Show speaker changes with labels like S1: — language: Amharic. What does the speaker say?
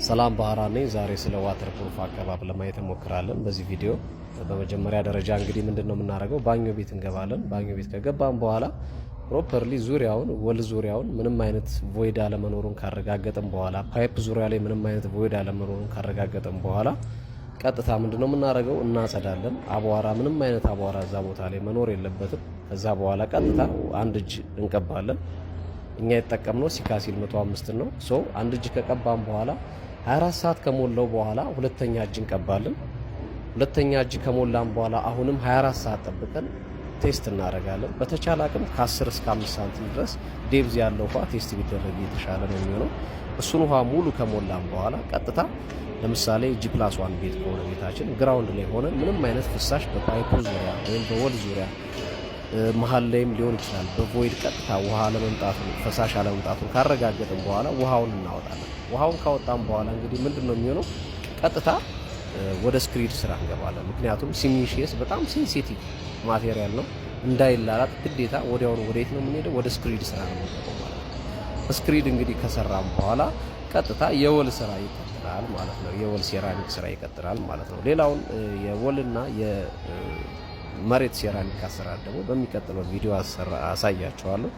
S1: ሰላም፣ ባህራን ነኝ። ዛሬ ስለ waterproof አቀባብ ለማየት እንሞክራለን በዚህ ቪዲዮ። በመጀመሪያ ደረጃ እንግዲህ ምንድን ነው የምናደርገው? ባኞ ቤት እንገባለን። ባኞ ቤት ከገባን በኋላ properly ዙሪያውን፣ wall ዙሪያውን ምንም አይነት void አለመኖሩን ካረጋገጥን በኋላ፣ pipe ዙሪያ ላይ ምንም አይነት void አለመኖሩን ካረጋገጥን በኋላ ቀጥታ ምንድን ነው የምናደርገው? እናጸዳለን። አቧራ፣ ምንም አይነት አቧራ እዛ ቦታ ላይ መኖር የለበትም። ከዛ በኋላ ቀጥታ አንድ እጅ እንቀባለን። እኛ የተጠቀምነው Sikasil 105 ነው። So አንድ እጅ ከቀባን በኋላ 24 ሰዓት ከሞላው በኋላ ሁለተኛ እጅ እንቀባለን። ሁለተኛ እጅ ከሞላን በኋላ አሁንም 24 ሰዓት ጠብቀን test እናደርጋለን። በተቻለ አቅም ከ10 እስከ 5 ሳንቲም ድረስ depth ያለው ውሃ test ቢደረግ የተሻለ ነው የሚሆነው። እሱን ውሃ ሙሉ ከሞላን በኋላ ቀጥታ ለምሳሌ G+1 ቤት ከሆነ ቤታችን ground ላይ ሆነን ምንም አይነት ፍሳሽ በ pipe ኡ ዙሪያ ወይም በ wall ዙሪያ፣ መሀል ላይም ሊሆን ይችላል፣ በ void ቀጥታ ውሃ አለመምጣቱን፣ ፈሳሽ አለመምጣቱን ካረጋገጥን በኋላ ውሃውን እናወጣለን። ውሃውን ካወጣን በኋላ እንግዲህ ምንድን ነው የሚሆነው? ቀጥታ ወደ screed ስራ እንገባለን። ምክንያቱም cementitious በጣም sensitive material ነው፣ እንዳይላላጥ ግዴታ ወዲያውኑ ወዴት ነው የምንሄደው? ወደ screed ስራ ነው የምንገባው ማለት ነው። Screed እንግዲህ ከሰራን በኋላ ቀጥታ የ wall ስራ ይቀጥላል ማለት ነው። የ wall ሴራሚክ ስራ ይቀጥላል ማለት ነው። ሌላውን የ wall ና የመሬት ሴራሚክ አሰራር ደግሞ በሚቀጥለው ቪዲዮ አሳያችኋለሁ።